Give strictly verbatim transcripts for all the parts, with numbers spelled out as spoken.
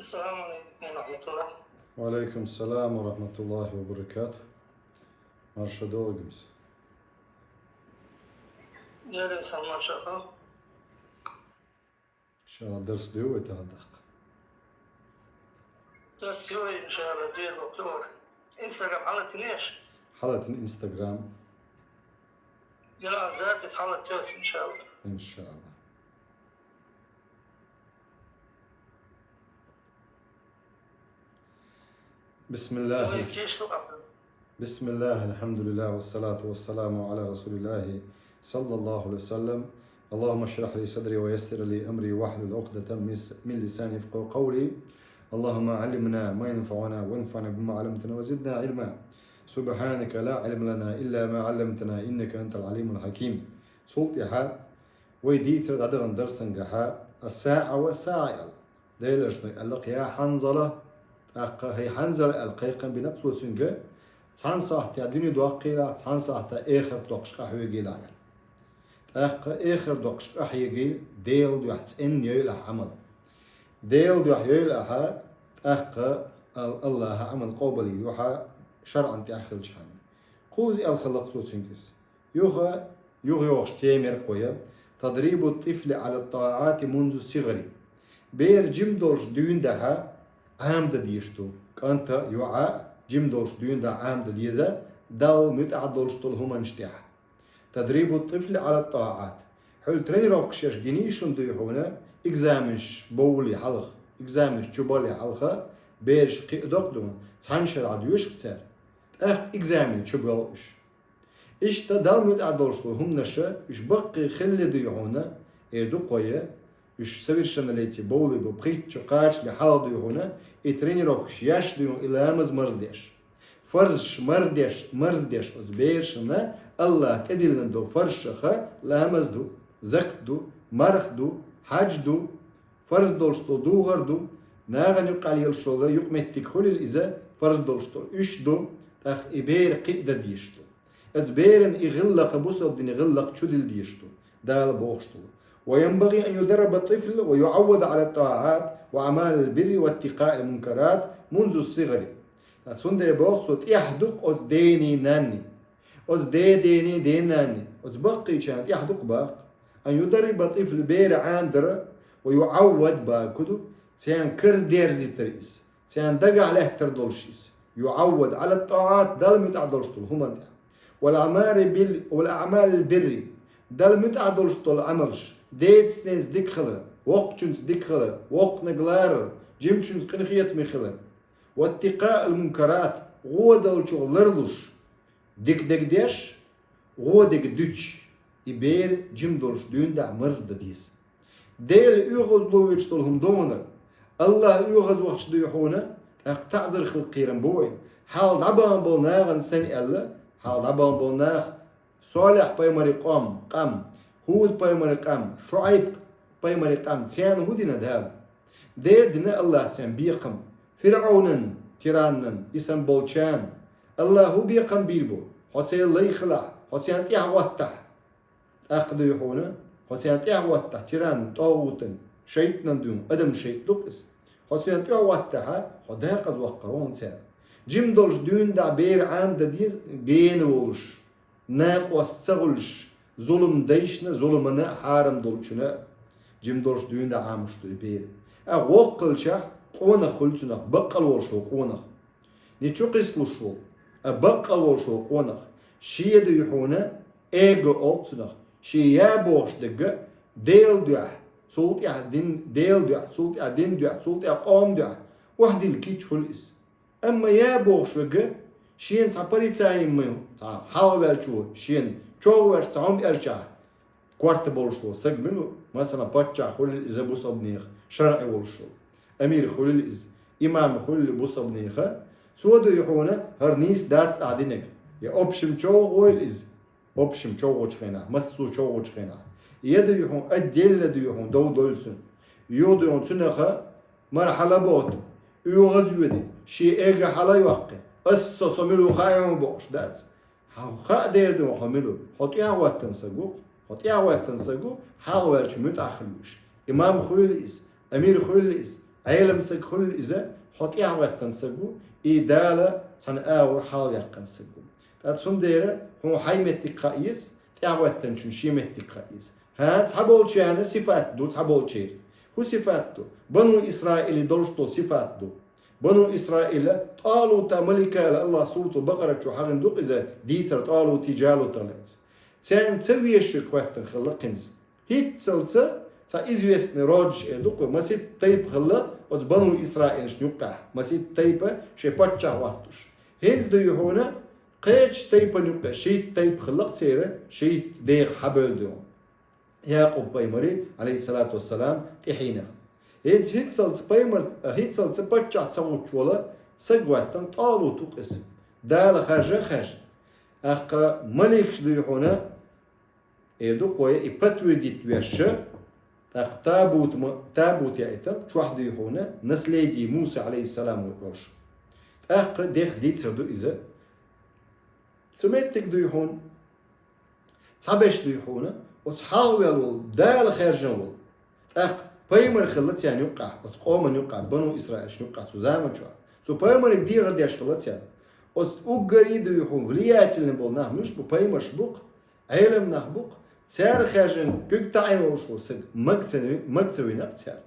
السلام عليكم ورحمة الله. وعليكم السلام ورحمة الله وبركاته. Марша догимс. Дера сама шаха. Иншалла, дарс дуй вай тагӀдакъ. Дарс юй, иншалла, деза тур. Инстаграм хьалатинеш? Хьалатин Инстаграм. Дера запись хьалатес, иншалла. Иншалла. بسم الله. بسم الله، الحمد لله، والصلاة والسلام على رسول الله، صلى الله عليه وسلم. اللهم اشرح لي صدري ويسر لي أمري واحلل عقدة من س-، من لساني يفقهوا قولي. اللهم علمنا ما ينفعنا وانفعنا بما علمتنا وزدنا علما. سبحانك لا علم لنا إلا ما علمتنا إنك أنت العليم الحكيم. Цул тӀехьа вай дийцар дӀадаханчу дарсехь ас-саӀа ва ас-саӀа аьлла. Делан элчано аьлла-кх: «Я Хьанзала», тӀаккха «ХӀай Хьанзала» аьлла кхайкхам бина-кх цо цуьнга, цхьана сахьтехь дуьне доккхийла, цхьана сахьтехь эхарт доккхуш къахьоьгийла аьлла. ТӀаккха эхарт доккхуш къахьегийла, Делан дуьхьа цӀена йойла ахь Ӏамал. Делан дуьхьа йойла ахьа, тӀаккха Ал-, Аллаха Ӏамал къобалйийр ю хьан, шарӀан тӀехь хилчхьана. Кхузза аьлла хилла-кх цо цуьнга иза. Юха, юха йогӀуш тема яра-кх вай: «تدريب الطفل على الطاعات منذ الصغر». Бер жима долуш дуьйна дахьа Ӏамадан дезаш ду. КӀанта а, йоӀа а жима долуш дуьйна дахьа Ӏамадан деза, Далла муьтӀахь долуш долу хӀуманаш тӀехь. «تدريب الطفل على الطاعات». Хьуьлла тренировкаш еш гиний шуна дуй хьуна, экзаменаш бовлий хьалха, экзаменаш чу баллий хьалха, бераш кхиа доккху дуна, цхьана шарахь доьшу-кх цара, тӀаккха экзамен чу болу уьш. Иштта Далла муьтӀахь долуш долу хӀуманаша уьш баккхий хилла дуй хьуна, эр ду-кх вай, уьш совершеннолетие бовлий бу, пхийтта шо кхачале хьалха дуй хьуна, и тренировкаш еш дуй хьуна, и ламаз марздеш. Фарзаш марздеш, марздеш оцу берашна Аллаха тӀедиллина долу фарзашха ламаз ду, закат ду, марха ду, хьаьж ду, фарз долуш долу духар ду, нахана юккъехь лелаш йолу юкъаметтиг хуьлийла иза, фарз долуш долу уьш ду, тӀаккха и бер кхиа дан дезаш ду. Оцу беран и гӀиллакх, бусалба динан гӀиллакх чудилла дезаш ду, Дала бохуш долу: «وينبغي أن يدرب الطفل ويعود على الطاعات وأعمال البر واتقاء المنكرات منذ الصغر». Ткъа цундела боху цо, тӀехь ду-кх оцу дений, нанний, оцу ден-дений, ден-нанний, оцу баккхийчарна тӀехь ду-кх боху. «أن يدرب الطفل», бер Ӏамадар, «ويعود» боху ду, царна карадерзийтар иза, царна дагахь лаьттар долуш иза. «يعود على الطاعات», Далла муьтӀахь долуш долу хӀуманна тӀехь. «والأعمال بال-، والأعمال البر», Далла муьтӀахь долуш долу Ӏамалш, децаца-ненца дика хилар, воккхачуьнца дика хилар, воккханиг ларар, жимачуьнца къинхетаме хилар. «واتقاء المنكرات», гӀо долчух ларлуш, дика дерг деш, гӀо дерг дуьтуш, и бер жима долуш дуьйна дахьа марздан деза. Делан оьгӀазло вуьйцуш долу хӀума ду хьуна, Аллах оьгӀазвахча дуй хьуна, тӀаккха таӀзар хила кхерам бу вайн. Хьалха дӀабахана болу нахана санна аьлла, хьалха дӀабахана болу нах, Солихь пайхамаран къом, къам, ХӀуд пайхамаран къам, ШуӀайб пайхамаран къам, царна хӀун дина Дала? Дера дина Аллаха царна бекхам. ФирӀавнан, тираннан, и санна болчарна Аллаха хӀун бекхам бийр бу? Хьо церан лай хилахь, хьо царна тӀаьхьа гӀоттахь. ТӀаккха дуй хьуна, хьо царна тӀаьхьа гӀоттахь, тиранна, тӀагӀутан, шайтӀанан дуьйна, адам шайтӀа ду-кх иза. Хьо царна тӀаьхьа гӀоттахьа, хьо декъаза ваккхар ву хьуна цара. Жима долуш дуьйна дахьа бер Ӏамадан деза, гена волуш, накъост ца хуьлуш, зулам дайшна, зуламана а, хьарам долчунна а. Жима долуш дуьйна дахьа Ӏамош ду и бер. А воккхалчахь къонах хуьлу цунах, баккъал волуш волу къонах. Не чу кхиссалуш волу, а баккъал волуш волу къонах. Шен дуй хьуна эго олу цунах, шен я бохуш дерг а, Делан дуьхьа, цул тӀаьхьа дин, Делан дуьхьа, цул тӀаьхьа дин дуьхьа, цул тӀаьхьа къоман дуьхьа, охьадилла кийча хуьлу иза. Амма я бохуш верг а, шена цхьа порицание, цхьа хьалхаваьллачо шена чӀогӀа ваьш цхьа хӀума аьлчахь, корта болуш волу саг мила ву, масала, паччахь хуьлийла иза бусалбанех, шарӀе волуш волу амир хуьлийла иза, имам хуьлийла бусалбанеха, цо дуй хьуна хӀара нийса дац ахь динарг, я общем чӀогӀа гӀойла иза, общем чӀогӀа гӀочу хенахь, массо а чӀогӀа гӀочу хенахь, я дуй хьуна отдельно дуй хьуна дов дойла цунна, юха дуй хьуна цунаха мархьала боху, оьгӀаз а йоьду, шен эго хьала а йоккху, аса со мила ву хаьий хьуна бохуш дац. Хьан хаа дера ду хьо мила ву? Хьо тӀаьхьа гӀоттан саг ву-кх. Хьо тӀаьхьа гӀоттан саг ву, хьалхаваьллачун муьтӀахь хила везаш. Имам хуьлийла иза, амир хуьлийла иза, Ӏелам саг хуьлу иза, хьо тӀаьхьахӀоьттина саг ву, и Дала цхьана агӀор хьалаваьккхина саг ву. ТӀаккха цундела хьуна хьайн меттиг кхаъ еза, тӀаьхьахӀоьттинчун шен меттиг кхаъ еза. ХӀа, цхьаболчарна сифат ду, цхьаболчеран. ХӀун сифат ду? Бану Исраиле долуш долу сифат ду. Бану Исраила ТӀалута малика аьлла АллахӀа суратул Бакъара чу хьахийна ду-кх иза дийцар ТӀалутий, Жалутах лаьцна. Царна ца везаш верг хӀоьттина хилла кхин иза. ХӀинццалц цхьа известный родаш эр ду-кх вай, масийтта тайпа хилла оцу бану Исраилашна юккъехь, масийтта тайпа шайн паччахь хӀоттош. ХӀинца дуй хьуна, кхечу тайпана юккъе шийтта тайпа хилла-кх церан, шийтта деха хьабевлла ду. Якъуб-пайхамаран, Ӏалайхиссалату вассалам, тӀаьхьенах. ХӀинца хӀинццалц пайхамар, хӀинццалц паччахь ца хӀуттуш волу саг хӀоьттина, ТӀалут ву-кх иза. Дала хаьржа а хаьржина. ТӀаккха маликаш дуй хьуна, эр ду-кх вай, и подтвердить веш, тӀаккха табут ма-, табут яийтина, чохь дуй хьуна наследие Муса, Ӏалайхиссалам, ву долуш. ТӀаккха дех дийцар ду иза. Цу меттиг дуй хьуна, цхьаберш дуй хьуна, оцу хьалхаваьлла волу, Дала хаьржина волу. ТӀаккха пайхамар хилла царна юккъехь, оцу къомана юккъехь, бану Исраилашна юккъехь цу заман чохь. Цу пайхамарга дехар деш хилла царна. Оцу уггаре дуй хьуна влиятельный болу нах муьш бу, пайхамарш бу-кх, Ӏелам нах бу-кх, цара хаьржина куьг таӀийна волуш волу саг мага ца ви-, мага ца вина-кх цара.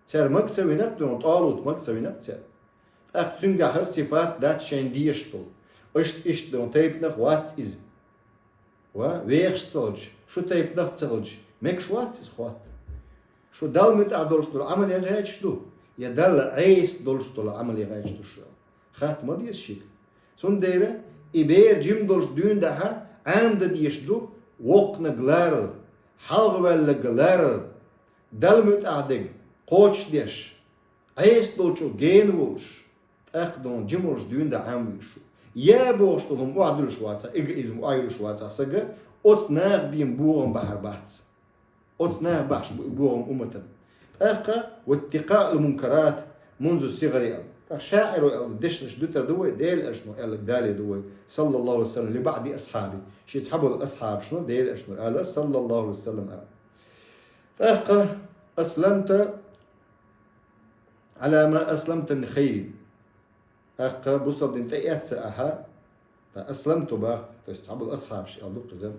Цара мага ца вина-кх, дуй хьуна, ТӀалут мага ца вина-кх цара. ТӀаккха цуьнгахь хаза сифат дац шайна дезаш долу. Иштта, иштта долу тайпанах вац иза. Ва, вехаш ца хилча, шу тайпанах ца хилча, мегаш вац иза хотта. Шу Далла муьтӀахь долуш долу Ӏамале гӀерташ ду, я Далла Ӏеса долуш долу Ӏамале гӀерташ ду шу? Хатта ма деза шега. Цундела и бер жима долуш дуьйна дахьа Ӏамадан дезаш ду воккханиг ларар, хьалхаваьлларг ларар, Далла муьтӀахь дерг кхочушдеш, Ӏеса долчух гена волуш, тӀаккха дуй хьуна жима волуш дуьйна дан Ӏамвуьйш ву. Я бохуш долу хӀума охьадуьллуш вацахь, эгоизм охьайуьллуш вацахь сага, оцу наха бен бохам бахьар бац. Оцу наха бахьаш бу и бохам умматана. ТӀаккха: «Ваттикъаул мункарат мунзу сигъари», – аьлла. ТӀаккха шаӀиро аьлла дешнаш дуьтур ду вай, Делан Элчано аьлларг далийна ду вай, саллаллаху Ӏалайхи ва саллам, ли баӀди асхьаби. Шен цхьаболу асхьабашна Делан Элчано аьлла, саллаллаху Ӏалайхи ва саллам, аьлла. ТӀаккха: «Асламта Ӏала ма асламта мин хайрин». ТӀаккха бусалба дин тӀеэцна ахьа, ткъа асламту бах, то есть цхьаболу асхьабаш аьлла ду-кх иза.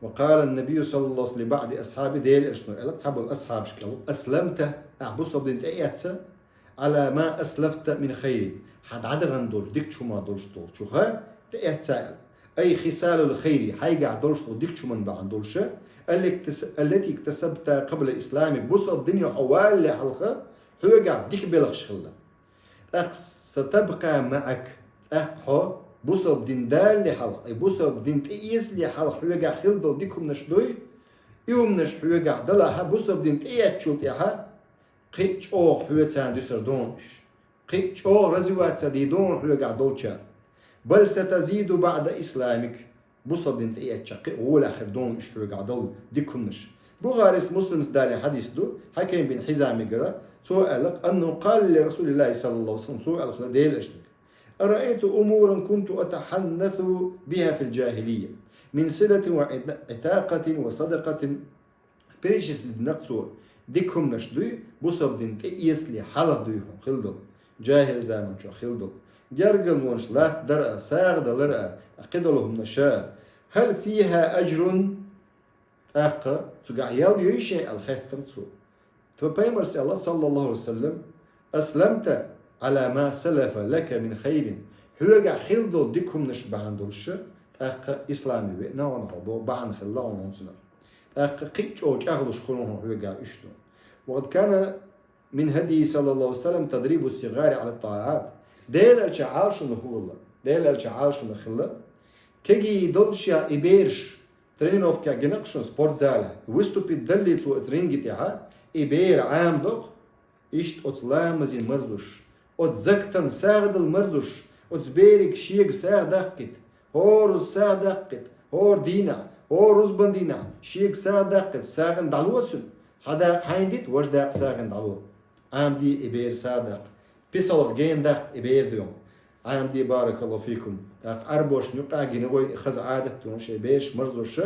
Ва къала ан-набийю саллаллаху Ӏалайхи ва саллам ли баӀди асхьаби, Делан Элчано аьлла цхьаболу асхьабашка аьлла ду: «Асламта, ахь бусалба дин тӀеэцна, Ӏала ма аслафта мин хайрин, хьан дӀадахана долчу дикачу хӀуманах долуш долчух тӀеэцна», – аьлла. «Ай хисалул хайри, хьайгахь долуш долу дикачу хӀуманна бахьана долуш, аллати икта-, аллати иктасабта къабла исламик, бусалба дине хьо валале хьалха хьоьгахь дика белхаш хилла. ТӀаккха сатабкъа маӀак, тӀаккха хьо бусалба дин далале хьалха, ай бусалба дин тӀеэцале хьалха хьоьгахь хилла долу дика хӀуманаш дуй, и хӀуманаш хьоьгахь далахь, бусалба дин тӀеэцначул тӀаьхьа кхин а чӀогӀа хьоьца дуьсур ду хьуна уьш. Кхин а чӀогӀа развиваться дийр ду хьуна хьоьгахь долчара. Бал сатазиду баӀда исламик. Бусалба дин тӀеэцча кхин а гӀолехь хир ду хьуна уьш хьоьгахь долу дика хӀуманаш». Бухарис, Муслимс далийна хьадис ду, Хьаким бин Хьизамигара, цо аьлла: «Аннаху къала ли Расулиллахи саллаллаху Ӏалайхи ва саллам», цо аьлла хилла Делан Элчанга: «Араайту умуран кунту атахьаннасу биха фил жахилия, мин силатин ва Ӏитакъатин ва садакъатин». Перечислить дина-кх цо дика хӀуманаш дуй, бусалба дин тӀеэцале хьалха дуй хьуна хилла долу, жахӀил заман чохь хилла долу. Гергарлонаш латта дар а, сагӀа далар а, кхидолу хӀуманаш а. «Хьал фиха ажрун?» ТӀаккха цуьнгахь ял юй шен аьлла хаьттира цо. Тхо пайхамарс аьлла, саллаллаху Ӏалайхи ва саллам: «Асламта Ӏала ма салафа лака мин хайрин». Хьоьгахь хилла долу дика хӀуманаш бахьана долуш, тӀаккха исламе веана хьуна хьо, бо-, бахьана хилла хьуна хьуна цунах. ТӀаккха кхин а чӀогӀа чӀагӀлуш хуьлу хьуна хьоьгахь уьш ду. «Ва къад кана мин хӀадйихи саллаллаху Ӏалайхи ва саллам тадриба ссигъари Ӏала ттаӀат». Делан Элчан Ӏалашонах хуьлу, Делан Элчан Ӏалашонах хилла. Кегий долчехь и бераш тренировкехь гина-кх шуна спортзалехь, выступить даллалц оцу ринге тӀехь, и бер Ӏамадо-кх, иштта оцу ламазан марзош, оцу закатан сагӀа дала марзош, оцу берига шега сагӀа даккхийта, хӀора руза сагӀа даккхийта, хӀора дийнахь, хӀора рузбан дийнахь шега сагӀа даккхийта, сагӀина дӀало цуьнан, цхьа дакъа хьайна дита, важа дакъа сагӀина дӀало. Ӏамаде и бер сагӀа даккха. ПисалгӀа гена даккха и бер дуй хьуна. Ӏамаде, баракаллаху фикум. ТӀаккха Ӏарбошна юкъахь гина вайна и хаза Ӏадат дуй хьуна, шайн бераш марзош,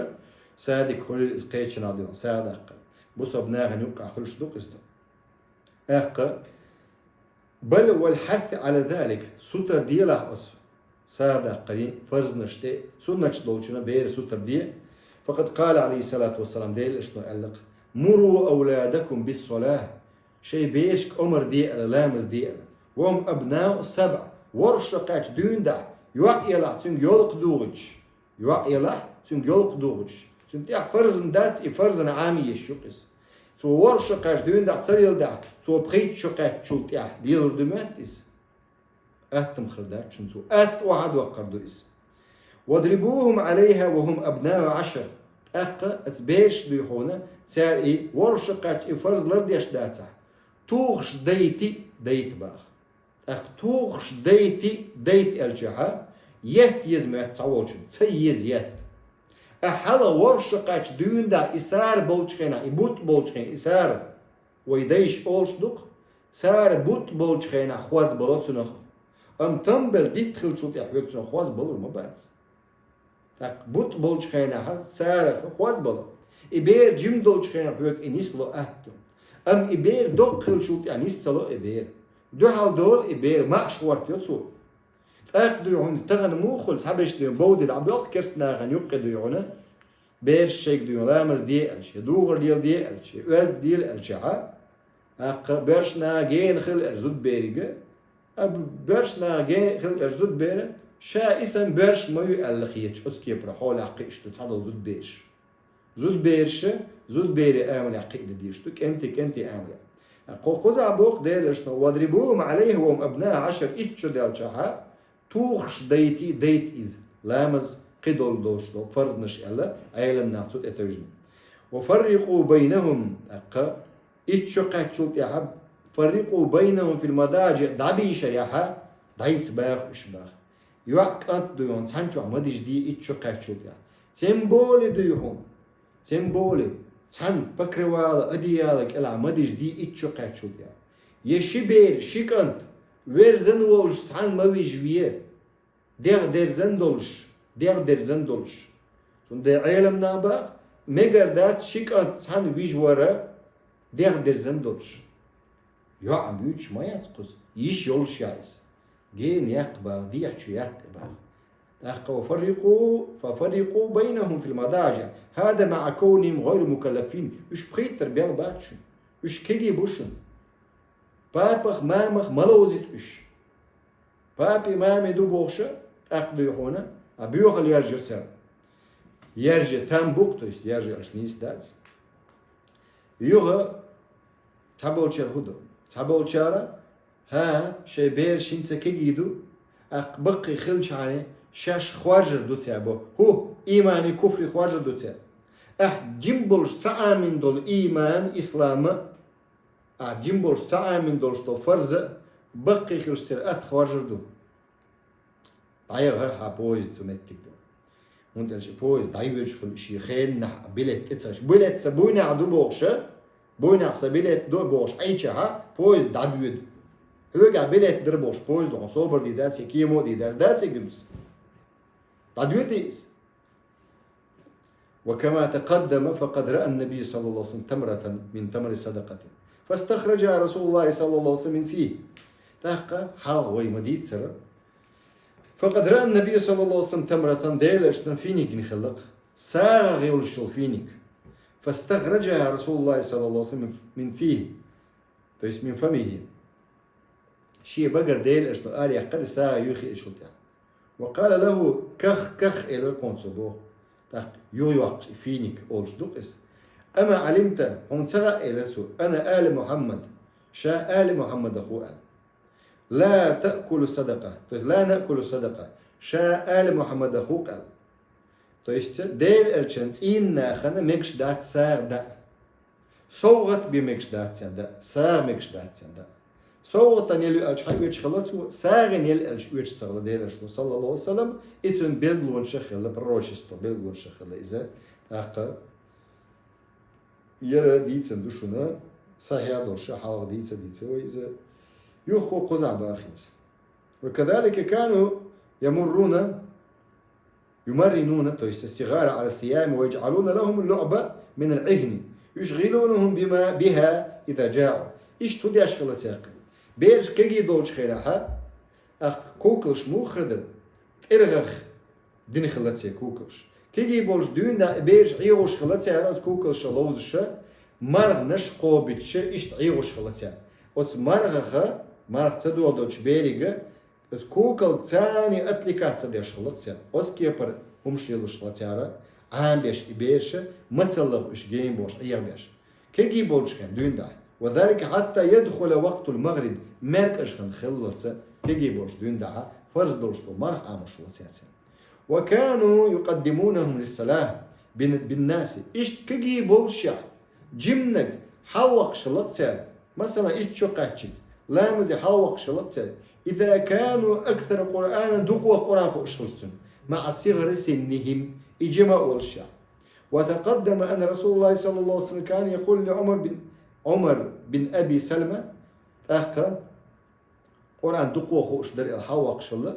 садик хуьлийла иза кхечанхьа дуй хьуна, сагӀа даккха. Бусалба нахана юкъахь хуьлуш ду-кх иза. ТӀаккха بل والحث على ذلك, сутара делахь оцу сагӀа даккхарийн фарзанаш тӀе, суннаташ долчунна бер сутара де. فقد قال عليه الصلاة والسلام, Делан Элчано аьлла-кх: مروا أولادكم بالصلاة, шайн берашка омра де аьлла, ламаз де аьлла. وهم أبناء سبع, ворхӀ шо кхаьчча дуьйна дахь, йоӀ елахь, цуьнга йолкха дугӀуьйтуш. ЙоӀ елахь, цуьнга йолкха дугӀуьйтуш. Цуьнан тӀехь фарзана дац, и фарзана Ӏама езаш ю-кх иза. Цо ворхӀ шо кхаьчча дуьйна дахь ца леладахь, цо пхийтта шо кхаьчначул тӀехь лелар ду моьтту иза? Атта хир дац цуьнан цо. Атта охьадоккхур ду иза. واضربوهم عليها وهم أبناء عشر. ТӀаккха оцу берашна дуй хьуна, цара и ворхӀ шо кхаьчча и фарз лардеш дацахь, тухуш дайти, дайта боху. ТӀаккха тухуш дайти, дайта аьллачохь, етта еза моьтту цхьаволчунна, ца еза етта. Ахь хьалха ворхӀ шо кхаьчча дуьйна дахь, и сара болчу хенахь, и бутт болчу хенахь, и сара, вай дайша олуш ду-кх, сара бутт болчу хенахь хозбало цунах. Амма там белла дитта хиллачул тӀехь хьоьга цунах хозбалур ма бац. ТӀаккха бутт болчу хенахь сара хозбало. И бер жима долчу хенахь хьоьга и нисло атта ду. Амма и бер доккха хиллачул тӀехь нис ца ло и бер. Дуьхьал долу и бер, маӀаш гӀортайо цо. ТӀаккха дуй хьуна тахана муха хуьлу, цхьаберш дуй хьуна бовдий дӀабоьлху керста нахана юккъе дуй хьуна, бераш шайга дуй хьуна ламаз де аьлча, я духар леладе аьлча, я оьзда дийла аьлчахь, тӀаккха боьршна гена хила аьлча зудаберига, а боьршна гена хила аьлча зудабера, ша и санна боьрша ма ю аьлла хеташ, оцу кепара хьолехь кхиъш ду цхьадолу зудабераш. Зудабераша, зудаберийн амалехь кхиъна дезаш ду, кӀентий, кӀентий амалехь. Кху кхузахь боху Делан Элчано: واضربوهم عليها وهم أبناء عشر, итт шо даьллачохь, тухуш дайти, дайта иза, ламаз кхидолу долуш долу фарзанаш аьлла, Ӏеламнаха цу тӀе тевжина. وفرقوا بينهم, тӀаккха итт шо кхаьччул тӀаьхьа, فرقوا بينهم في المضاجع, дӀабийшарехь, дӀайса баха уьш баха. ЙоӀ, кӀант дуй хьуна, цхьана чохь ма дижде итт шо кхаьччул тӀаьхьа. Тем более дуй хьуна, тем более, цхьана покрывало, одеяло кӀелахь ма дижде итт шо кхаьччул тӀаьхьа. Я ши бер, ши кӀант, верзан волуш цхьана ма вижаве, дегӀ дерзан долуш, дегӀ дерзан долуш. Цундела Ӏеламнаха баха, мегар дац ши кӀант цхьана вижавара, дегӀ дерзан долуш. ЙоӀ буьйцуш ма яц кхуза, йиш йолуш яц иза. Гена яккха баха, дехьа чу яккха баха. ТӀаккха وفرقوا، ففرقوا بينهم في المضاجع. هذا مع كونهم غير مكلفين. Уьш пхийттара бел бац шуна. Уьш кегий бу шуна. Папах, мамах ма ловзийта уьш. Папи, мами ду бохуша, тӀаккха дуй хьуна, а боьхал яржа цара. Яржа там бу-кх, то есть яржа аьлча нийса дац. Юха цхьаболчара хӀун ду? Цхьаболчара, хӀан, шайн бераш хӀинца кегий ду, тӀаккха баккхий хилчхьана шаьш хоржар ду цара бо. ХӀу, иймани куфри хоржар ду цара. Ахь жима болуш ца Ӏамийна долу ийман, ислама, ахь жима болуш ца Ӏамийна долуш долу фарза, баккхий хилча цара атта хоржар ду. ДӀаяхара хьан поезд цу меттиг ду. ХӀунда аьлча поезд дӀайоьдуш хуьлу шен хеннахь билет тӀе ца. Билет сан буйнахь ду бохуша, буйнахь сан билет ду бохуш Ӏийчахьа, поезд дӀабоьду. Хьоьгахь билет дара бохуш поезд хьуна собар дийр дац, я кемо а дийр дац, дац и гуьмс? ДӀадоьду иза. وكما تقدم فقد رأى النبي صلى الله عليه وسلم تمرة من تمر صدقة فاستخرجها رسول الله صلى الله عليه وسلم من فيه. ТӀаккха хьалха вай ма дийццара. فقد رأى النبي صلى الله عليه وسلم تمرة, Делан Элчанан финик гина хилла-кх. СагӀа йолуш йолу финик. فاستخرجها رسول الله صلى الله عليه وسلم من فيه. То есть من فمه. Шен багара Делан Элчано араяьккхира и сагӀа юй хиъначул тӀаьхьа. وقال له كخ كخ, элира кхунца боху. ТӀаккха юхайоккхуш и финик олуш ду-кх иза. أما علمت, хьуна ца хаьа, элира цо, أنا آل محمد, ша али Мухьаммадах ву аьлла. لا تأكل الصدقة, то есть لا نأكل الصدقة, ша али Мухьаммадах ву-кх аьлла. То есть Делан Элчанан цӀийнан нахана мегаш дац сагӀа даа. СовгӀат бен мегаш дац царна даа, сагӀа мегаш дац царна даа. СовгӀатан елла ю аьлча хьаоьцуш хилла цо, сагӀина елла аьлча оьцуш ца хилла Делан Элчано, саллаллаху алейхи ва саллям, и цуьнан билгалонех хилла, пророчество билгалонех хилла иза. ТӀаккха яра дийцина ду шуна, сахьихь долуш хьалха дийца, дийца вай иза. Юха кхузахь бахийца. وكذلك كانوا يمرون يمرنون, то есть الصغار على الصيام ويجعلون لهم اللعب من العهن يشغلونهم بما بها إذا جاعوا. Иштта хӀун деш хилла церан? Бераш кегий долчу хенахь, тӀаккха кукалш муха хир дара? ТӀиргӀах дина хилла церан кукалш. Кегий болуш дуьйна и бераш Ӏехош хилла цара оцу кукалша ловзуша, марханаш кхобуьйтуша, иштта Ӏехош хилла цара. Оцу мархаха, марха ца додучу берига, оцу кукалга царна отвлекаться деш хилла цара. Оцу кепара хӀумаш лелош хилла цара, Ӏамабеш и бераша, мацаллах уьш гена болуш, Ӏехабеш. Кегий болчу хенахь дуьйна дахь. وذلك حتى يدخل وقت المغرب, маьркӀажа хан хиллалца кегий болчу дуьйна дахь, фарз долуш долу марха Ӏамош хилла цара. وكانوا يقدمونهم للصلاة بال- بالناس. Иштта кегий болушехь, жиманиг хьалаваккхаш хилла цара. Масала, итт шо кхаьччиг, ламазе хьалаваккхаш хилла цара. إذا كانوا أكثر قرآنا, дукха Къуръан хууш хилла цуьнан. مع صغر سنهم, и жима а волушехь. وتقدم أن رسول الله صلى الله عليه وسلم كان يقول لعمر بن، عمر بن أبي سلمة, тӀаккха Къуръан дукха хууш дара аьлла хьалаваккхаш хилла.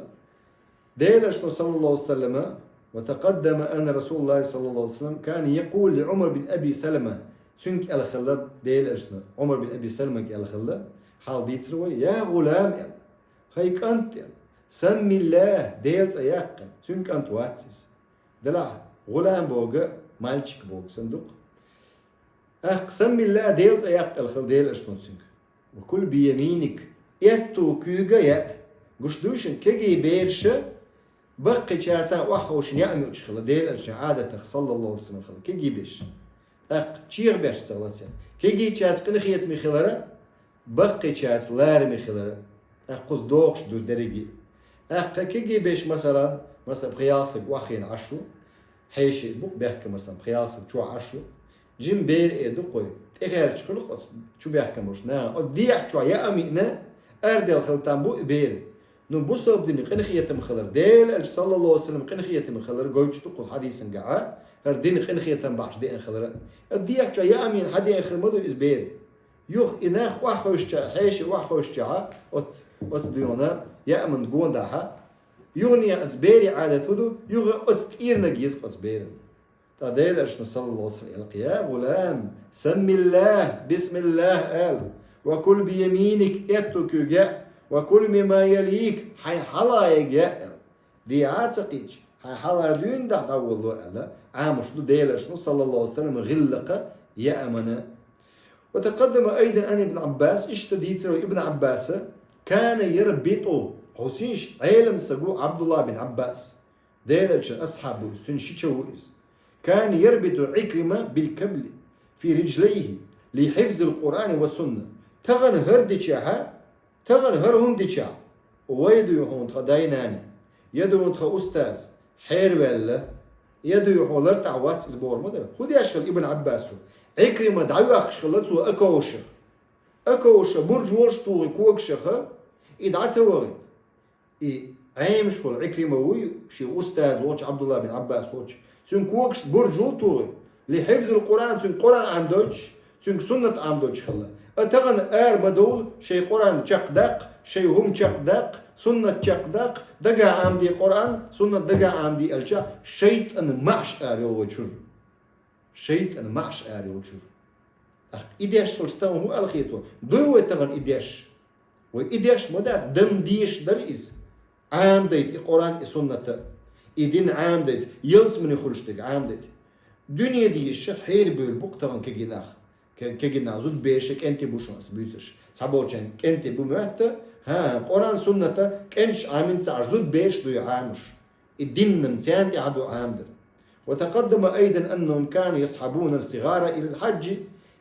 Делан Элчано, саллаллаху алейхи ва саллама, وتقدم أن رسول الله صلى الله عليه وسلم كان يقول لعمر بن أبي سلمة, цуьнга аьлла хилла Делан Элчано, Ӏумар бин Аби Саламага аьлла хилла, хьал дийцира вай: «Я гӀулам», – аьлла, «хӀай кӀант», – аьлла, «саммиллах», Делан цӀе яккха, цуьнан кӀант вац иза. Делахь, гӀулам бохург мальчик бохург санна ду-кх. ТӀаккха «саммиллах», Делан цӀе яккха аьлла хилла Делан Элчано цуьнга. «Ва куль бияминик», аьтту куьйга яа. Гуш дуй шуна, кегий бераша баккхийчаьрца охьахевшина яа муьлш хилла, Делан Элчанан Ӏадатах, саллаллаху алейхи ва саллам, хилла кегий бераш. ТӀаккха чехберш ца хилла церан. Кегийчаьрца къинхетаме хилар, баккхийчаьрца лараме хилар, тӀаккха кхуза догӀуш ду дерриге. ТӀаккха кегий бераш, масала, масала, пхи-ялх стаг охьахиъна Ӏаш ву, хьеший бу-кх бехкам, масала, пхи-ялх стаг чохь Ӏаш ву. Жима бер а ду-кх вай, тӀехьарчу хуьлу-кх оцу чубехкам болчу нахана. Оцу дехьа чохь яа миъна, араделла хила там бу и бер. Ну, бусалба дина къинхетам хилар, Делан Элча, саллаллаху алейхи ва саллам, къинхетам хилар гойтуш ду кхуза хьадисангахь, хӀара дина къинхетам бахьаш деана хилар. Оцу дехьа чохь яа миъна хьадеана хир ма ду иза бер. Юха и нах охьахевшича, хьеший охьахевшича, оцу, оцу дуьйна яаман гонадахьа, юха оцу берийн Ӏадат хӀун ду, юха оцу тӀернаг еза оцу беран. Ткъа Делан Элчано, саллаллаху алейхи ва саллам, аьлла-кх: «Я гӀулам, саммиллах, бисмиллах ала, ва куль бияминик, аьтту куьйга яа, ва куль мимма ялик, хьайн хьалхарчу яа», аьлла. Дехьа а ца кхиъча, хьайн хьалхара дуьйна дахьа дӀаволало аьлла, Ӏамош ду Делан Элчано, саллаллаху алейхи ва саллам, гӀиллакха яамана. وتقدم أيضا عن ابن عباس, иштта дийцира Ибн Ӏаббаса, كان يربط, хьовсийша, Ӏелам стаг ву Ӏабдуллах бин Ӏаббас. Делан Элчанан асхьаб ву иза, цуьнан ши ча ву иза. كان يربط عكرمة بالكبل في رجليه لحفظ القرآن والسنة. Тахана хӀара дичахьа, тахана хӀара хӀунда дичахь, вай дуй хьуна тхан дай-наной, я дуй хьуна тхан устаз хьераваьлла, я дуй хьуна лартӀехь вац иза бохур ма дара. ХӀун деш хилла Ибн Ӏаббасо? Ӏикрима дӀайоьхкуш хилла цо оковшах. Оковшах буржалш тухий когашаха, и дӀа ца вахийта. И Ӏемаш волу Ӏикрима вуй, шен устаз волчу Ӏабдулла бин Ӏаббас волчу, цуьнан когашна буржал тухий, ли хьифзул Къуръан, цуьнга Къуръан Ӏамдойтуш, цуьнга суннат Ӏамдойтуш хилла. А тахана ара ма довла, шайн Къуръан чекхдаккха, шайн хӀума чекхдаккха, суннат чекхдаккха, дагахь Ӏамде Къуръан, суннат дагахь Ӏамде аьлча, шайтӀан маӀаш ара йолу вай чуьра. ШайтӀан маӀаш ара йолчуьра. ТӀаккха и деш хилча тахана хӀун аьлла хета? Дуй вай тахана и деш? Вай и деш ма дац, дан дезаш дара иза. Ӏамадайта и Къуръан, и сунната. И дин Ӏамадайта, ялсамане хуьлуш дерг Ӏамадайта. Дуьне дезаш хьерабевлла бу-кх тахана кегий нах. Ке-, кегий нах, зудбераш а, кӀентий бу шуна аса буьйцурш. Цхьаболчарна кӀентий бу моьтту, хӀан, Къуръан, сунната, кӀенташ Ӏамийна ца Ӏаш, зудбераш дуй Ӏамош. И диннан царна тӀехь ду Ӏамадар. وتقدم أيضا أنهم كانوا يصحبون الصغار إلى الحج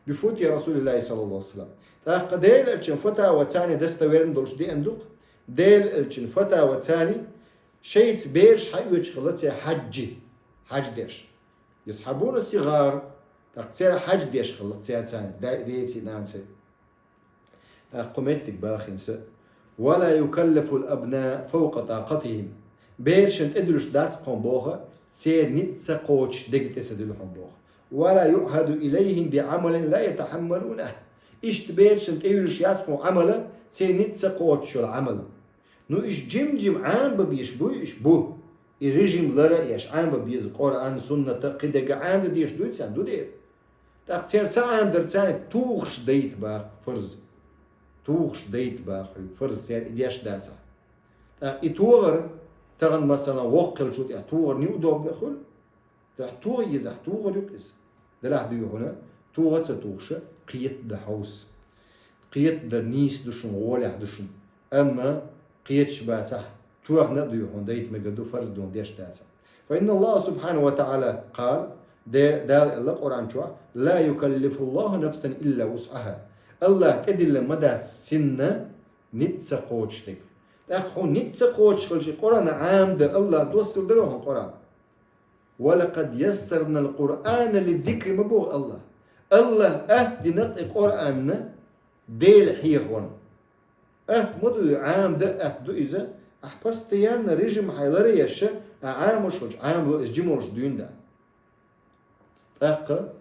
بفتية رسول الله صلى الله عليه وسلم. ТӀаккха Делан Элчан фатава царна достоверно долуш деана ду-кх, Делан Элчан фатава царна шайца бераш хьаоьцуш хилла церан хьаьжжа, хьаьж деш. يصحبون الصغار, тӀаккха церан хьаьж деш хилла церан царна, да-, деций, нанаций. ТӀаккха кху меттиг бахийна сан: «ولا يكلف الأبناء فوق طاقتهم». Берашна тӀедуьллуш дац хьуна боху, церан ницкъ ца кхочуш дерг тӀе ца дуьллу хьуна боху. «ولا يعهد إليهم بعمل لا يتحملونه». Иштта берашна тӀеюьллуш яц хьуна Ӏамал, церан ницкъ ца кхочуш йолу Ӏамал. Ну, уьш жим-жим Ӏамабан безаш буй, уьш бу. И режим лар а еш, Ӏамабан беза Къуръан, суннат а, кхидерг а Ӏамадан дезаш дуй царна, ду дера. ТӀаккха церан ца Ӏамадар царна тухуш дайта боху фарз. Тухуш дайта боху хьоьга, фарз цара и деш дацахь. ТӀаккха и тохар, тахана, масала, воккха хилчул тӀехьа тохар неудобно хуьлу. ТӀаккха тоха езахь, тохар ю-кх иза. Делахь дуй хьуна, тоха а ца тухуш, кхетадан хьовса. Кхетадар нийса ду шуна, гӀолехь ду шуна. Амма кхеташ бацахь, тохна а дуй хьуна, дайта мегар ду, фарз ду хьуна, деш дацахь. فإن الله سبحانه وتعالى قال, Де-, Дала аьлла Къуръан чохь: «لا يكلف الله نفسا إلا وسعها». АллахӀа тӀедиллина ма дац цунна ницкъ ца кхочуш дерг. ТӀаккха хьуна ницкъ ца кхочуш хилча, и Къуръан Ӏамадан АллахӀа доссийла дара хьуна Къуръан. «ولقد يسرنا القرآن للذكر» ма боху АллахӀа. АллахӀа атта дина-кх и Къуръан Дела хьехорна. Атта ма ду и, Ӏамадан атта ду иза, ахь постоянно режим хьайн лар а еш, ахь Ӏамош хилча, Ӏамало иза жима волуш дуьйна дан. ТӀаккха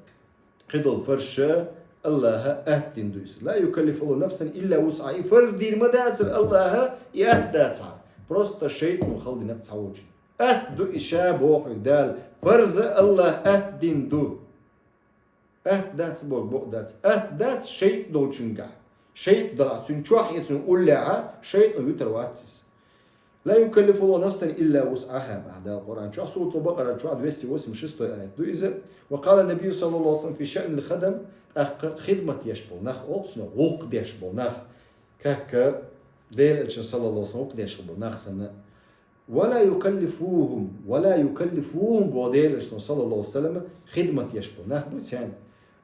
кхидолу фарзаш АллахӀа атта дина ду иза. «لا يكلف الله نفسا إلا وسعها». И фарз дийр ма дацара АллахӀа, и атта дацахь. Просто шайтӀано хала дина-кх цхьаволчунна. Атта ду и ша боху хьоьга Дала. Фарз АллахӀа атта дина ду. Атта дац боху, бакъ дац. Атта дац шайтӀа долчуьнгахь. ШайтӀа далахь цуьнан чохь я цуьнан уллехь, шайтӀано вуьтур вац иза. «لا يكلف الله نفسا إلا وسعها», боху Дала Къуръан чохь, Суратул Бакъара чохь, двести восемьдесят шестой аят ду иза. «وقال النبي صلى الله عليه وسلم في شأن الخدم», тӀаккха хидмат еш болу нах, олу цунах гӀуллакх деш болу нах, как Делан Элчано, саллаллаху алейхи ва саллям, гӀуллакх деш болу нах санна. «ولا يكلفوهم، ولا يكلفوهم», боху Делан Элчано, саллаллаху алейхи ва саллям, хидмат еш болу нах бу царна.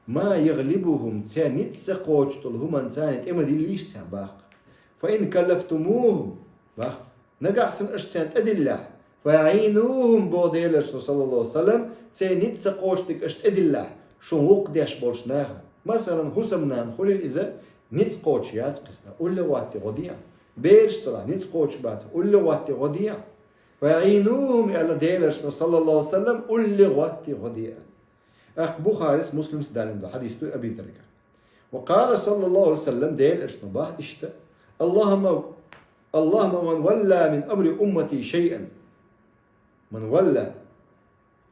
«ما يغلبهم», царна ницкъ ца кхочуш долу хӀуманна царна тӀе ма диллийша царна, боху. «فإن كلفتموهم», боху, нагахь санна аша царна тӀедиллехь, «فأعينوهم», боху Делан Элчано, саллаллаху алейхи ва саллям, церан ницкъ ца кхочуш дерг аша тӀедиллехь, шун гӀуллакх деш болчу наха. Масалан, хӀусамнана хуьлийла иза, ницкъ кхочуш яц кхин цунна, улле гӀоттий гӀо де. Бераш делахь, ницкъ кхочуш бацахь, улле гӀоттий гӀо де. «فأعينوهم», аьлла Делан Элчано, саллаллаху алейхи ва саллям, улле гӀоттий гӀо де. ТӀаккха Бухарис, Муслимс далийна ду хьадис ду Аби Зарригара. «وقال صلى الله عليه وسلم», Делан Элчано боху иштта: «اللهم، اللهم من ولى من أمر أمتي شيئا». «من ولى».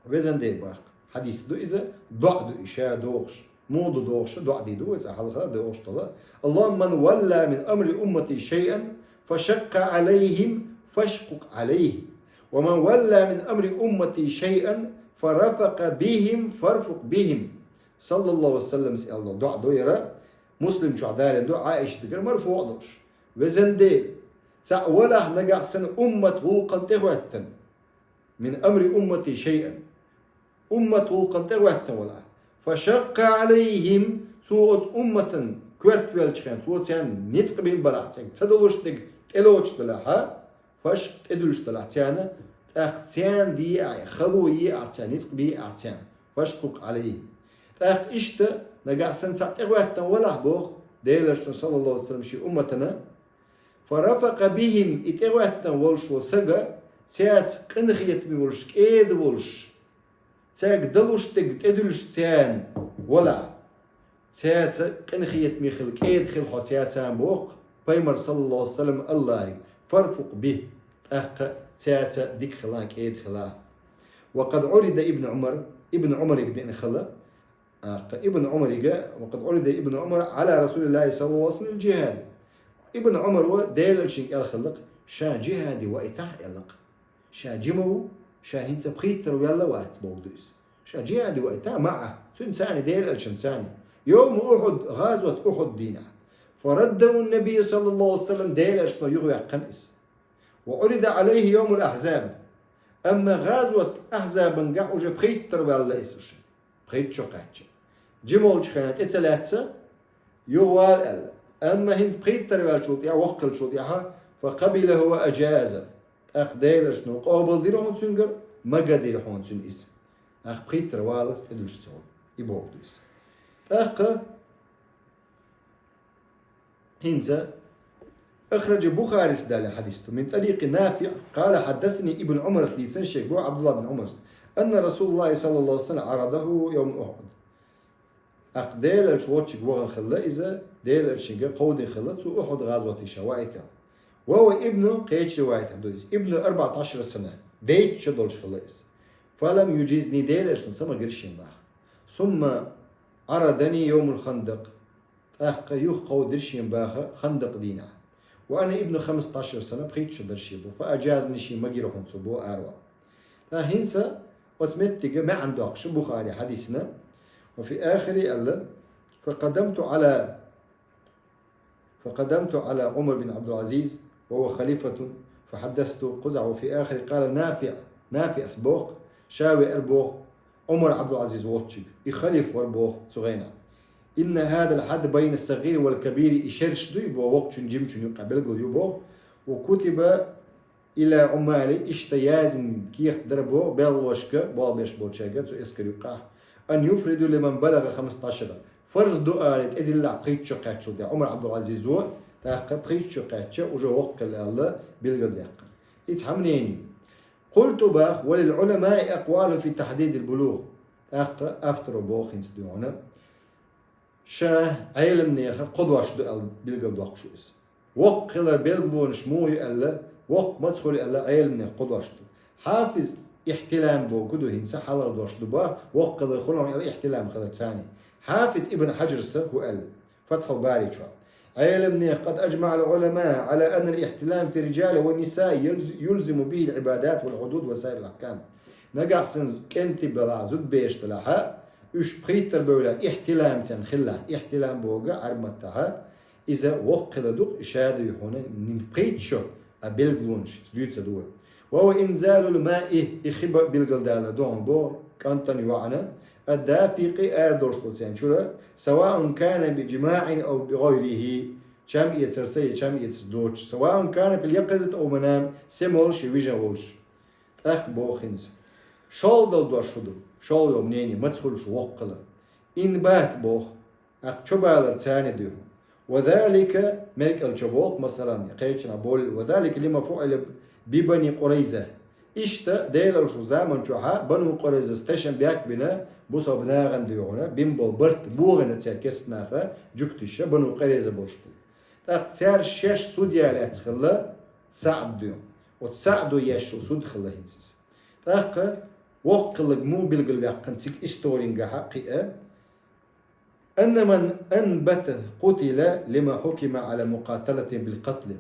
Везан Дела, боху. Хьадис ду иза, доӀа ду и ша дохуш. Муха ду дохуш, доӀа дийр ду вай цкъа хьалха дохуш долу. «اللهم من ولى من أمر أمتي شيئا فشق عليهم فاشقق عليه. ومن ولى من أمر أمتي شيئا فرفق بهم فارفق بهم». Саллаллаху алейхи ва саллям аьлла доӀа ду яра, Муслим чохь далийна ду, Ӏаишатагара марфуӀ долуш. Везан Дела, цхьаъ валахь нагахь санна уммат гӀуллакхана тӀехӀоьттина, «من أمر أمتي شيئا», уммат гӀуллакхана тӀехӀоьттина валахь, «فشق عليهم», цо оцу умматан коьрта веллачу хенахь, цо царна ницкъ бина балахь, цаьрга ца долуш дерг тӀелоцуш делахь, «فاشقق», тӀедуьллуш делахь царна, тӀаккха царна де ахь, хало е ахь царна, ницкъ бе ахь царна. «فاشقق عليهم». ТӀаккха иштта, нагахь санна цхьаъ тӀехӀоьттина валахь, боху Делан Элчано, саллаллаху алейхи ва саллям, шен умматана, «فرفق بهم», и тӀехӀоьттина волуш волу сага, цаьрца къинхетаме волуш, кӀеда волуш, цаьрга далуш дерг тӀедуьллуш царна валахь, цаьрца къинхетаме хила, кӀеда хила хьо цаьрца, боху Пайхамара, саллаллаху алейхи ва саллям, АллахӀе: «فارفق به», тӀаккха цаьрца дика хила, кӀеда хила. «وقد عرض ابن عمر», Ибн Ӏумаре деана хила, тӀаккха Ибн Ӏумаре: «وقد عرض ابن عمر على رسول الله صلى الله عليه وسلم للجهاد». Ибн Ӏумаро Делан Элчанга аьлла хиллакх, ша жихӀаде ваийтахьа аьллакх. Ша жима ву, ша хӀинца пхийттара ваьлла вац бохург ду иза. Ша жихӀаде ваийтахьа, маӀа, цуьнца цхьаьна, Делан Элчанца цхьаьна. «يوم أحد», гӀазот Ухьуд дийнахь. «فرده النبي صلى الله عليه وسلم», Делан Элчано юхаваьккхина иза. «وعرض عليه يوم الأحزاب». Амма гӀазот Ахьзабангахь уже пхийттара ваьлла иза уже. Пхийтта шо кхаьчча. Жима волчу хенахь тӀе ца лаьцна, юхавала аьлла. Амма хӀинца пхийттара ваьллачул тӀаьхьа, воккха хиллачул тӀаьхьа, «فقبله وأجازه». ТӀаккха Делан Элчано къобалдира хьуна цуьнгара, магадира хьуна цуьнан иза. ТӀаккха пхийттара валлалц тӀедуьллуш ца волу. И бохург ду иза. ТӀаккха хӀинца, «أخرجه البخاري», далийна хьадис ду. «من طريق نافع قال حدثني ابن عمر», дийцина шега боху Ӏабдулла бин Ӏумара, «أن رسول الله صلى الله عليه وسلم عرضه يوم أحد». ТӀаккха Делан Элча волчуьнга вахана хилла иза, Делан Элчанга кховдийна хилла, цо Ухьуд гӀазоте ша ваийтина. «وهو ابن», кхечу риваятехь ду иза, «ابن أربعة عشر سنة», дейтта шо долуш хилла иза. «فلم يجزني», Делан Элчано ца магира шена, боху. «ثم عرضني يوم الخندق». ТӀаккха юха кховдира шен баха Хандакъ дийнахь. وأنا ابن خمسة عشر سنة, пхийтта шо дара шен боху. فأجازني, ше магийра хьуна цо боху аравала. ТӀаккха хӀинца оцу меттиге маьӀна доккхуш Бухари хьадисна. وفي آخره аьлла: فقدمت على فقدمت على عمر بن عبد العزيز وهو خليفة فحدثته. Кхузахь, وفي آخره قال نافع, Нафиъс боху, ша веара боху Ӏумар Ӏабдул-Ӏазиз волчуьнга, и халифа вара боху цу гӀайнахь. إن هذا الحد بين الصغير والكبير, и шераш ду и боху воккхачун, жимачун юкъахь билгал ю боху. وكتب إلى عماله, иштта яздина кехат дара боху белхалошка, болх беш болчаьрга цу эскар юкъахь: أن يفردوا لمن بلغ خمسة عشر. Фарз ду ала тӀедиллахь пхийтта шо кхаьччул тӀаьхьа, Ӏумар Ӏабдул-Ӏазиз ву, тӀаккха пхийтта шо кхаьчча, уже воккха хилла аьлла, билгалдаьккхина. Иза хьан мнение? قلت, боху, وللعلماء أقوال في تحديد البلوغ. ТӀаккха авторо боху хӀинца дуьйхьуна. Ша Ӏеламнеха кхо дош ду аьлла билгалдоккхуш ву иза. Воккха хилар билгалонаш муха ю аьлла, воккха маца хуьлу аьлла Ӏеламнеха кхо дош ду. Хьафиз ихтилам боху ду хӀинца хьалхара дош ду боху, воккха хилар хуьлу аьлла ихтилам хилар царна. Хьафиз Ибн Хьаджарса хӀу аьлла Фатхьул Бари чохь. Ӏеламнеха: قد أجمع العلماء على أن الاحتلام في الرجال والنساء يلز-، يلزم به العبادات والحدود وسائر الأحكام. Нагахь санна кӀентий белахь, зудабераш делахь, уьш пхийттара бевлла, ихтилам царна хилла, ихтилам боху Ӏарбий маттахь, иза воккха хилар ду-кх, и ша дуьйхьуна, м, пхийтта шо, а билгалонаш дуьйцур ду вай. وهو إنزال الماء, и хи б-, билгалдалар ду хьуна боху, кӀантана, йоӀана, الدافق, арадолуш долу царна чуьра, سواء كان بجماع أو بغيره, чам эцарца я чам эцарца доцуш, سواء كان في اليقظة أو منام, сема волуш я вижна волуш. ТӀаккха боху хӀинца: шолгӀа долу дош хӀун ду? ШолгӀа йолу мнение, маца хуьлу шу воккха хилар? Инбат боху, тӀаккха чобалар царна дуьйхьу. وذلك, мел кӀел чо боху, масалан, кхечанхьа болу, وذلك لما فعل ببني قريظة. Иштта Делан шу заман чохьа Бану Къурайзас тешам бехк бина, бусалба нахана дуьйхьуна, бина болу барт бохийна церан керста наха, жуьгтиша, Бану Къурайза болуш бу. ТӀаккха цаьрца шаьш судья лаьцна хилла СаӀд дуьйхьу. Оцу СаӀдо еш йолу суд хилла хӀинца иза. ТӀаккха воккха хилларг муха билгалваьккхина цига исторингахьа кхиа, أن من أنبت قتل لما حكم على مقاتلتهم بالقتل.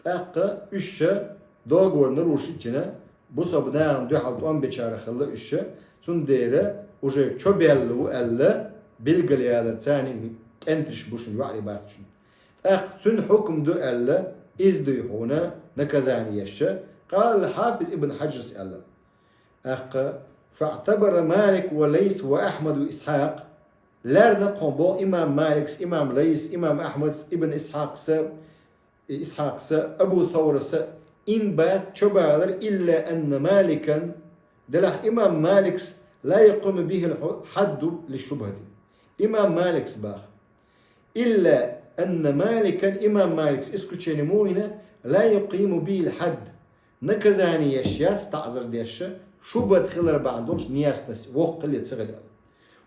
ТӀаккха уьш ша договор нарушить йина, бусалба нахана дуьхьал тӀом бечара хилла уьш ша, цундела уже чобаьлла ву аьлла, билгалъялар царна, кӀенташ бу шуна, йоӀарий бац шуна. ТӀаккха цуьнан хьукам ду аьлла, иза дуй хьуна наказание еш ша, قال الحافظ ابن حجر аьлла. ТӀаккха فاعتبر مالك والليث وأحمد وإسحاق, лаьрна кхо боху имам Маликс, имам Лайс, имам Ахьмадс, ибн Исхьакъса, Исхьакъса, Абу Саураса инбат чобалар, إلا أن مالكا, делахь имам Маликс لا يقوم به الحد للشبهة. Имам Маликс баха. إلا أن مالكا, имам Маликс исключение муха йина, لا يقيم به الحد. Наказание еш яц, таӀзар деш, шубат хилар бахьана долуш неясность, воккха хилла ца хилла.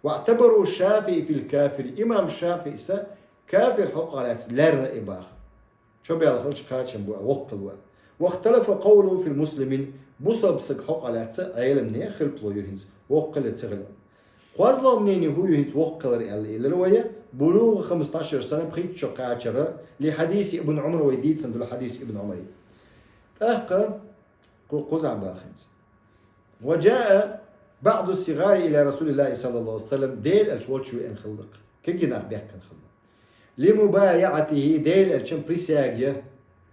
واعتبره الشافعي في الكافر. Имам ШафиӀиса кафир хьокъехь лаьцна лаьрна и баха. Чобаьлла хилча кхачам бу, воккха хилла ву. واختلف قوله في المسلم. Бусалба стаг хьокъехь лаьцна Ӏеламнехан хилпало ю хӀинца, воккха хилла ца хилла. КхозлагӀа мнение хӀун ю хӀинца воккха хилар аьлла, элира вай, بلوغ خمسة عشر سنة, пхийтта шо кхачар, لحديث ابن عمر, вай дийцина долу хьадис Ибн Ӏумаран. ТӀаккха кху-, кхузахь баха хӀинца. وجاء بعض الصغار إلى رسول الله صلى الله عليه وسلم, Делан элча волчу веана хилла-кх. Кегий нах баьхкина хилла. لمبايعته, Делан элчан присяга,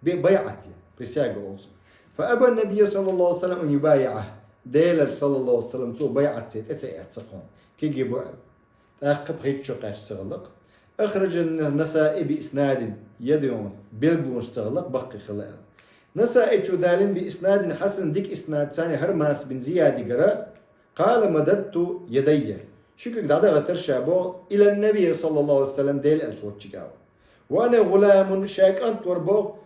бе-, байӀат я, присяга олу цунах. فأبى النبي صلى الله عليه وسلم أن يبايعه. Делан элча, саллаллаху Ӏалайхи ва саллам, цо байӀат ца, тӀе ца эцна кхунна. Кегий бу аьлла. ТӀаккха пхийтта шо кхаьчча ца хилла-кх. أخرج النسائي بإسناد, я дуьйхьуна билгалонаш ца хилла-кх, баккхий хилла аьлла. Насаи чу далийна بإسناد حسن, дика иснад царна, حرماس بن زياد-гара, قال مددت يدي. Ши куьг дӀадахийтира ша боху إلى النبي صلى الله عليه وسلم, Делан элча волчуьнга. وأنا غلام, ша кӀант вара боху,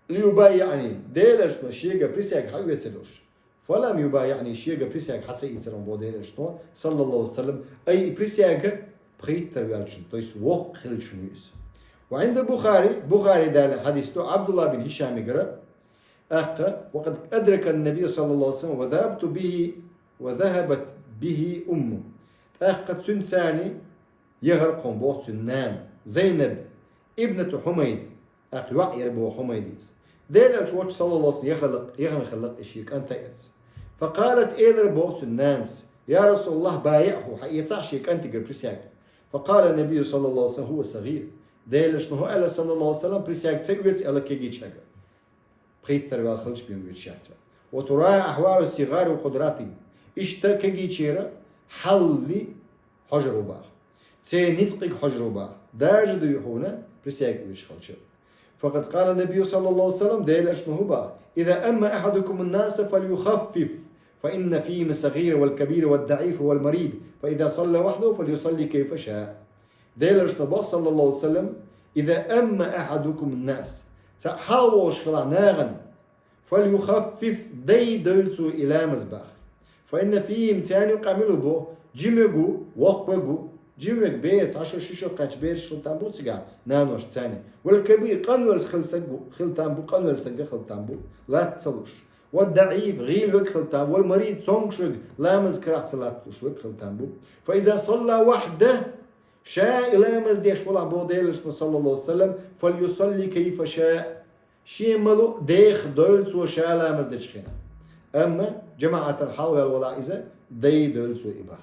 ليبايعني, Делан элчано шега присяга хьаоьцур долуш. فلم يبايعني, шега присяга хьа ца ийцира боху Делан элчано, саллаллаху Ӏалайхи ва саллам, ай и присяга пхийттара ваьллачун, то есть воккха хиллачун ю иза. وعند البخاري, Бухари далийна хьадис ду Ӏабдуллах бин ХӀишамигара, тӀаккха, وقد أدرك النبي صلى الله عليه وسلم وذهبت به، وذهبت به أمه. ТӀаккха цуьнан царна Яхар кхоъ боху цуьнан нана, Зайнаб, ибнату Хьумайд, тӀаккха йоӀ яр боху Хьумайд иза. Делан Элча волчу саллаллаху алейхи ва саллям яхана хиллакх и шен кӀанта эца. Факъалат, элира боху цуьнан нанас: «Я Расулаллах, байиъху, хьан эцахь шен кӀантигара присяга». Факъала набию саллаллаху алейхи ва саллям: «Хува сагъир». Делан Элчано хӀун аьлла, саллаллаху алейхи ва саллям, присяга ца оьцу аьлла кегийчаьрга. Пхийттара ваьлла хилча бен вуьйцуш яц. «Ва тураа ахьвалу сигъари ва къудратихим». Иштта кегийчеран хьал хьожур ву боху. Церан ницкъиг хьожур ву боху. Даже дуй хьуна присяга оьцуш хилча. Факъад къала набию саллаллаху алейхи ва саллям, Делан Элчано хӀун боху: «Иза амма ахьадукумун наса фальюхаффиф, фа инна фихим сагъира вал кабира вад даифа вал марид, фа иза салла вахьдаху фальюсалли кайфа шаа». Делан Элчано боху, саллаллаху алейхи ва саллям: «Иза амма ахьадукумун нас». Цхьаъ хьалаволуш хилахь нахана, «Фальюхаффиф», дай дойла цо и ламаз боху. «Фа инна фихим», царна юкъахь мила ву боху, жима верг ву, воккха верг ву, жима верг, бер, цхьа шо, ши шо кхаьчна бераш хила там бу цигахь, наношца царна. «Вал кабир», къанвелла хила стаг ву, хила там бу, къанвелла стаг хила там бу, латта ца луш. «Вад даиф», гӀийла верг хила там бу, «вал марид», цомгуш верг, ламаз карахь ца латта луш верг хила там бу. «Фа иза салла вахьдаху», ша и ламаз деш волахь боху Делан Элчано, саллаллаху алейхи ва саллям, «фальюсалли кайфа шаа». Шен ма-луъу деха дойла цо ша ламаз дечу хенахь. Амма жамаӀатана хьалаваьлла волахь иза, дай дойла цо и боху.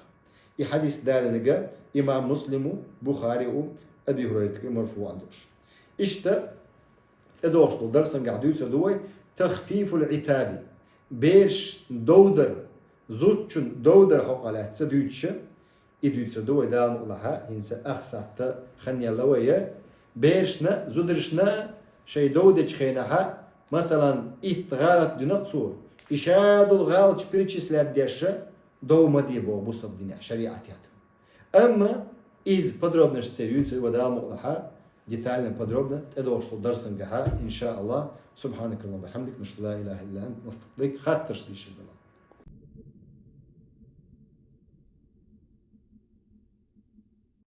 И хьадис далийнарг имам Муслима, Бухари а, Аби Хурайратагара марфуӀан долуш. Иштта, тӀедогӀуш долу дарсангахь дуьйцур ду вай тахфифул Ӏитаби, бераш довдар, зудчун довдар хьокъехь лаьцна дуьйцуш, и дуьйцур ду вай Дала мукъ лахь, хӀинца ах сахьт хан елла вай, берашна, зударшна шайн дов дечу хенахь, масалан, итт гӀалат дина цо, и ша долу гӀалаташ перечислять деш, дов ма де боху бусалба динехь, шариӀатехь. Амма иза подробностьца юьйцур ю вай Дала мукъ лахь, детально, подробно, тӀедогӀуш долу дарсангахь, иншааллах. Субханакаллахумма ва бихамдик, нашхаду ла илаха илла ант, настагъфирука. Хаттарш дийшира.